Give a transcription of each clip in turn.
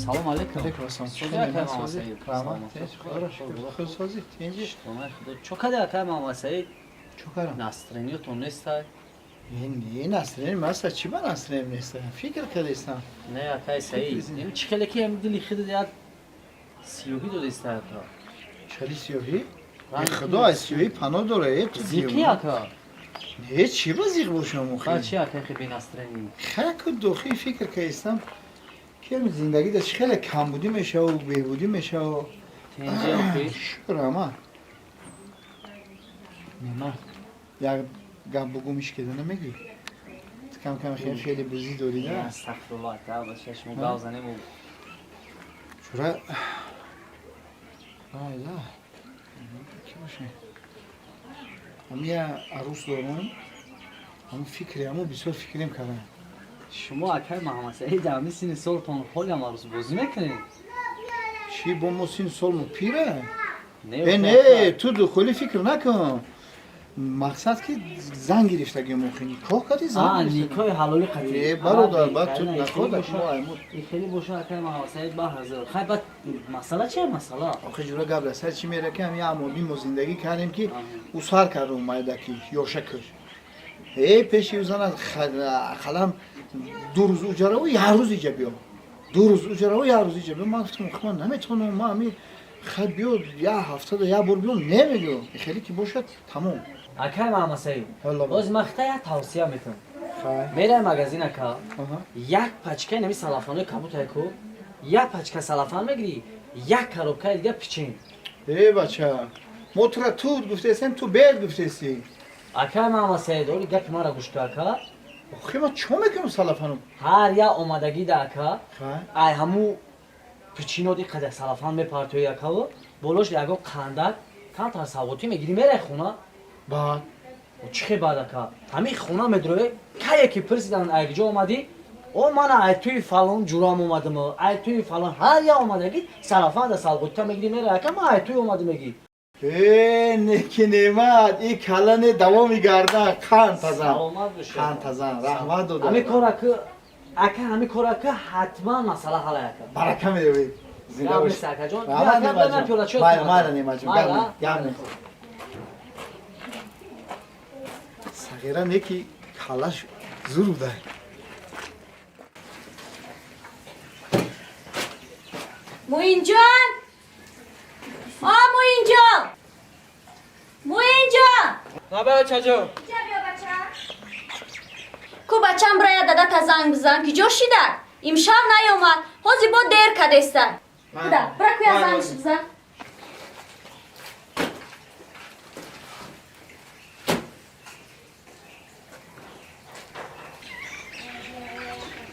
Салом алейкум. Алейкум ассалом. Созӣ, акай Муҳаммад Саид? Раҳмат. Худоро шукр. Худ созӣ? Тинҷӣ? Шукронаи Худо. Чо каде, акай Муҳаммад Саид? Чо кардам? Настроениятон нестай? Не, настроение маста. Чӣ ба настроение неста? Фикр кардестам. Не, акай Саид. Ин чӣ хеле ки ҳам дили худат як сиёҳӣ додестай, ака. Чали сиёҳӣ? Худо аз сиёҳӣ паноҳ дора. Э, ту Зиқӣ, ака. Не, чӣ ба зиқ бошам Ба охи? чӣ, акай, хе бенастроение? Хаку дохи фикр кардестам, ки ҳам зиндагӣ да чӣ хеле камбудӣ мешаву беҳбудӣ мешаву. Тинҷӣ, охи? Шукр, раҳмат. Неъмат, як гап бугум, иш кеда намегӣ? Ту кам кам хеле хеле бизӣ дорӣ да? Астағфируллоҳ, ака, бача, шумо гап занем. Чура айда ки боше? Ҳам я арӯс дорам, ҳамун фикри ҳамун бисёр фикрем кардам. Шумо, акай Муҳаммад Саид, дар ҳамин синни солтон ҳолиам арӯсбозӣ мекунед? Чӣ бо мо синни солмо пира? Не, э, не, ту духоли фикр накун. Мақсад ки зан гирифтагим охи, никоҳ кардӣ, зан гирифтагим. Никоҳи ҳалолӣ қатӣ. Э, бародар, баъд ту находа мо айму. Хеле боша, акай Муҳаммад Саид, ба ҳазор. Хай, баъд масъала чия, масъала? Охи ҷура, гап дар сар чӣ мера, ки ҳами амоби мо зиндагӣ кардем, ки ӯ сар кард омада, ки ёша кӯш. Э, пеши ӯ зана ақаллан 2 рӯз уҷараву як рӯз иҷа биё, 2 рӯз уҷараву як рӯз иҷа биё. Ман гуфтам, охи, ман наметавонам, ман ҳами хай биё, як ҳафтада як бор биё, намегӯ. Хеле ки бошад, тамом. Акай Муҳаммад Саид, боз ман хита як тавсия метавам. Хай. Мерай магазин, ака, як пачкаи нами салафанои кабутай ку, як пачка салафан мегирӣ, як коробкаи дига пичин. Э, бача, мо тура тут гуфтесем, ту бед гуфтеси. Акай Муҳаммад Саид, оли гапи маро гӯш кун, ака. Охи, ман чо мекунам салафану? Ҳар як омадагида, ака, хай ай ҳаму пичинот ин қадар салафан мепартои, акаву болош ягон қандак, камтар савғотӣ мегирӣ, мерай хона. Баъд? Чӣ хе баъд, ака? Ҳамин хона медроe, кае ки пурсидан, ай куҷо омадӣ? О, мана ай туи фалон ҷурам омадам, ай туи фалон. Ҳар як омадагӣ салафан да савғотита мегирӣ, мерай, ака, ман ай туи омадам, мегӣ. Э, неки неъмат, и калане давоми гардан, қанд тазан. Саломат бошед. Қанд тазан, раҳмат дода. Ҳамин кора ки, ака, ҳамин кора ки, ҳатман масъала ҳал, ака. Барака меёбӣ, зинда Гап бош. нест, акаҷон. Раҳмат, Бия, Неъматҷон. бия, пиёла чой Майла, кунам. майла, Неъматҷон, гап Майла? не, гап не. Сағира неки каллаш зур буда. Муинҷон! О, Муинҷон! Муинҷон! Наба, очаҷон. Иҷа биё, бача. Ку бачам, бирая дадата занг бизан, ки ҷо шида? Имшаб наёмад, ҳозир бо дер кадеста. Куда, бира куя зангш бизан.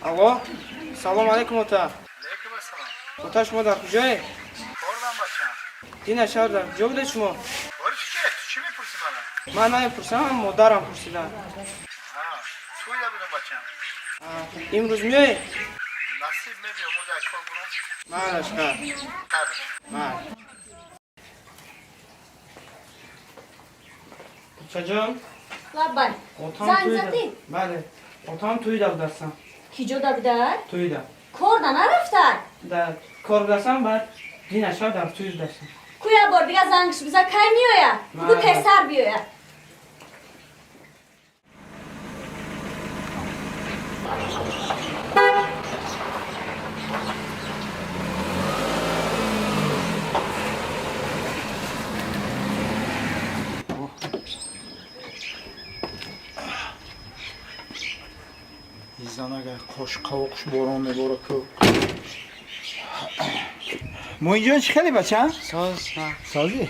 Алло, салом алейкум, ота. Алейкум ассалом. Ота, шумо дар куҷое? Кордам, бачам. Дина шаҳр дар куҷо будед шумо? Бори чӣ? Ту чӣ мепурсӣ мана? Ман намепурсам, модарам пурсидам. Тӯйда будам, бачам. Имрӯз меоед? Насиб, мебиём, ода кор бурам. Майлаш, ха. Хайр. Май. Очаҷон. Лаббай. Отам Занг тӯйда. задӣ? Бале, отам тӯйда будастам. Ки ҷода будай? Тӯйда. Корда нарафтай? Дар кор будастам, баъд дина шаб дар тӯй будастам. Куя бор дига зангш бизан, кай меояд? Бугу Майла. тезтар биёяд. Изанага қош қавоқш борон мебора ку. Муинҷон, чӣ хеле, бача? Соз. Созӣ?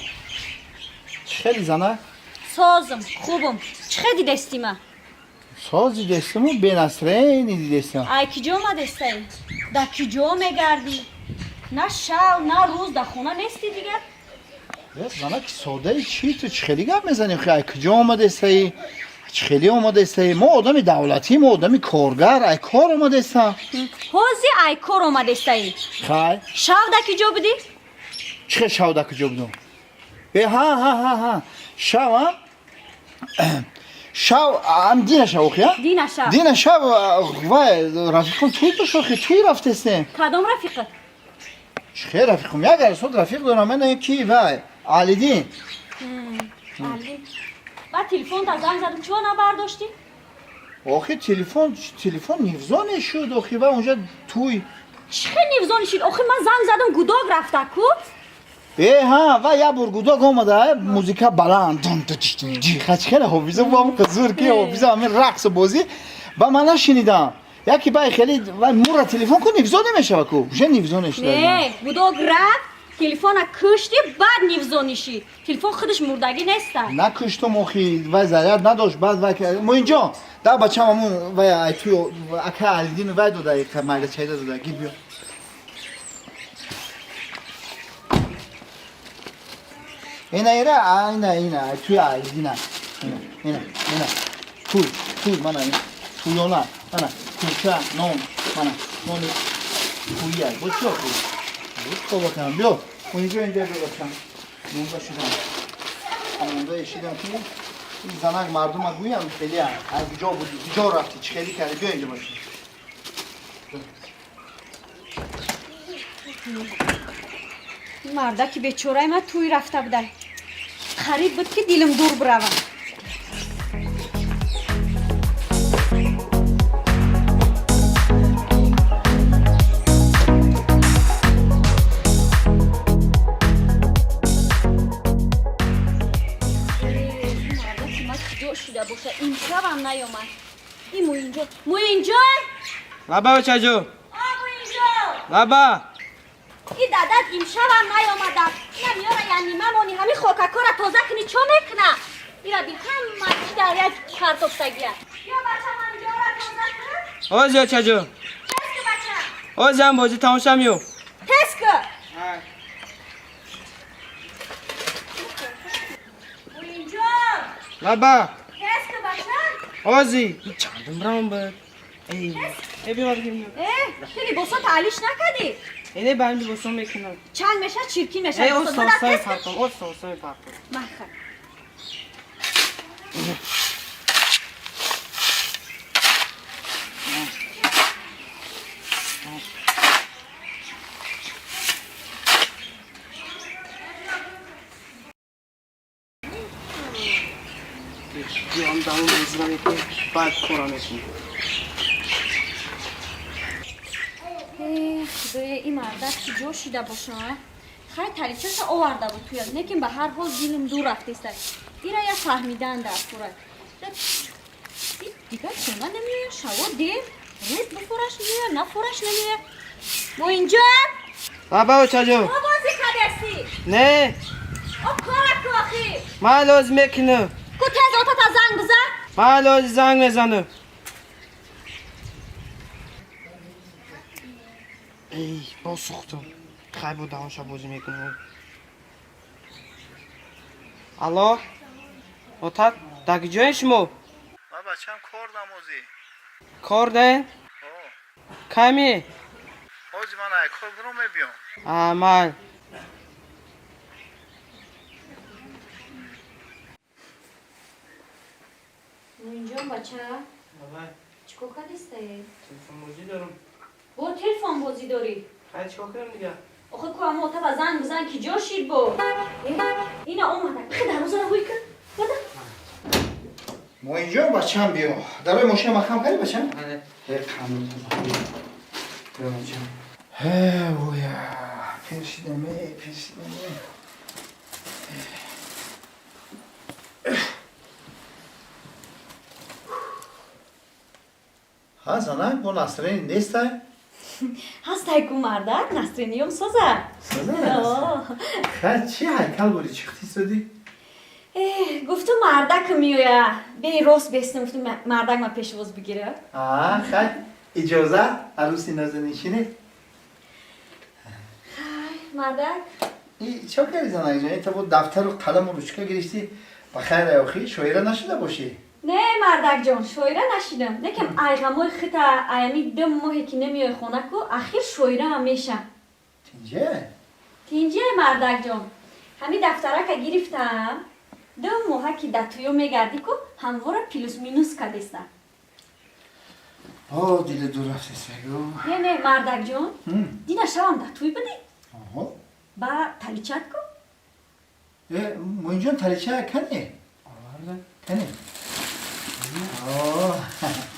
Чӣ хели, зана? Созм, хубм. Чӣ хе дидестима? Соз дидестиму, бенастроение дидестам. Ай ки ҷо омадестаи? Дар ки ҷо мегардӣ? На шав, на рӯз дар хона нести дигар? Зана, ки содаи чӣ, ту чӣ хели гап мезанӣ? Ай куҷо омадестаи, чӣ хели омадестаи? Мо одами давлатӣ, мо одами коргар, ай кор омадестам. Ҳозир ай кор омадестаӣ? Хай. Шав дар ки ҷо будӣ? Чӣ хел шав дар куҷо будум? Э, ҳа ҳа ҳа ҳа, шав, а шав ам дина шав, охи, а? Дина шав. Дина шав, вай рафиқон тӯй дошт, охи, тӯй рафтестем. Кадом рафиқат? Чӣ рафиқум? Як арсод рафиқ дорам, ман ки вай Алидин. Алидин. Баъд телефон та занг задам, чиво набардоштӣ? Охи телефон нивзоне шуд, охи вай онҷа туй. Чӣ хел нивзоне шуд? Охи ман занг задам, гудок рафта ку? Э ҳа, вай як бор гудок омада, музика баланд, хачхела ҳофиза бо зур ки ҳофиза ҳамин рақсу бозӣ, ба ман нашинидам. Яки бай хеле вай мура телефон ку нивзо намешава ку? Уже нивзо нешуда. Не, гудок рафт, телефона кушти, баъд нивзо нишид. Телефон худаш мурдагӣ неста. Накуштум охи, вай заряд надошт, баъд вай Муинҷон, да бачам ҳамун вай ай туй ака Алидин вай дода, майда чайда дода, гир биё. Ина ира, ина ина, туй Алидина. Ина, ина, ина. Туй, туй мана ин. Туйона, мана курча, нон, мана нони туйя. Бо чӣ охи? Бо бакам, биё. Инҷо инҷо биё бачам. Монда шудам. Монда шидам ки ин занак мардума гӯям хеле аз куҷо буди, куҷо рафти, чӣ хеле карди, биё инҷо бачам. Мардаки бечораи ман туй рафта будай. Қариб буд ки дилам дур биравад. Мардаки ман куҷо шуда боша? Имшабам наёмад. И Муинҷон. Муинҷон! Лаба бачаҷон. О, Муинҷон! Лаба. И дадат имшабам наёмада. Ина миёра я нима мони ҳамин хокакора тоза кунӣ чо мекуна? Ира бин ҳама чи дар як картофтагия. Ё бачам ҳаминҷора тоза кун. Ози бачаҷон. Тез ку бачам. Ози ҳам бозӣ тамошо меём. Тез ку. Муинҷон. Лаба. Тез ку бачам. Ози. Чандум раунд буд? Эй, эй биё бигир. Э, ту либосото алиш накардӣ? Ине ба ин либосо мекунам. Чанг мешавад, чиркин мешавад. Эй, Либосот. осон Бада, сой тез ку. партом, осон сой партом. Махар. Биём давом бозира мекунем, баъд кора мекунем. Э, худоя, ин мардак куҷо шида боша? Хай таричаша оварда буд туя, лекин ба ҳар ҳол дилам дур рафтеста. Ира я фаҳмидан дар фура. Дигар хона намеоя, шаво дер, рӯз бифураш меоя, нафураш намеоя. Муинҷон! Лаба бачаҷон. О бозӣ кардасӣ? Не. О кора ку охи? Ман лозим мекунам. Ку тез отата занг бизан? Ман лозим занг мезанам. Эй, боз сӯхтум. Хай бо даҳонша бозӣ мекунам. Алло? Отат, дар куҷоем шумо? Ман бачам кор намозӣ. Кор де? Кай меӣ? Ҳози ман ай кор буром мебиём. А, май. Муинҷон бача, чикор кардистае? Телефон бозӣ дорам. Бо телефон бозӣ дорӣ? Хай чикор кунам дигар? Охе ку ама ота ба занг бизан ки ҷо шид бо. Э, ина омада. Бихе дарвозаро ҳуй кун. Бада. Муинҷон бачам биё. Дарои мошина махам кардӣ бачам? Бале. Э, қанду биё бачам. Э, оя, пир шидам, э, пир шидам, э. Ҳа, занак, бо настроени нестай? Ҳастай ку мардак, настроениём соза. Соза? Хай, чӣ ҳайкал буди, чихти судӣ? Э, гуфту мардак меоя. Бе рост бестам, гуфту мардак ма пешвоз бигира. А, хай, иҷоза, арӯси нозанишинед. Хай, мардак. И чо кардӣ занак ҷон? Та бо дафтару қаламу ручка гирифтӣ, ба хайр охи, шоира нашуда бошӣ? Не, мардак ҷон, шоира нашидам. Лекин айғамои хита аями ду моҳе ки намеои хона ку, ахир шоира ҳам мешам. Тинҷе? Тинҷе, мардак ҷон. Ҳами дафтарака гирифтам. Ду моҳа ки дар туё мегардӣ ку, ҳамвора плюс-минус кардестам. О, дили дур рафтесагу. Не, не, мардак ҷон, дина шавам дар туй будӣ? Аҳо. Ба таличат ку? Э, Муинҷон, талича кане? Кане?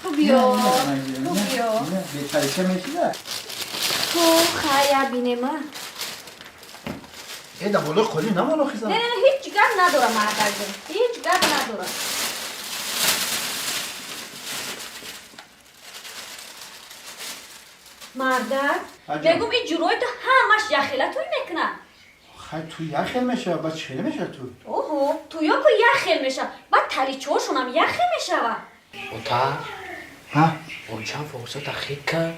Ту биё. Ту биё. Беталича мешида? Ту хая бинема. Э, да болои қолӣ намоно хизам. Не, не, не, ҳеҷ гап надорам, мардакҷон. Ҳеҷ гап надорам. Мардак, Аҷаб. мегум ин ҷурои ту ҳамаш яхела туй мекунад. Хай, ту яхел мешава, ба чӣ хеле мешава ту? Оҳо, туё ку яхел мешава, баъд таличоошонам яхел мешава. Ота, Ҳа? он чанд форсата хит кар.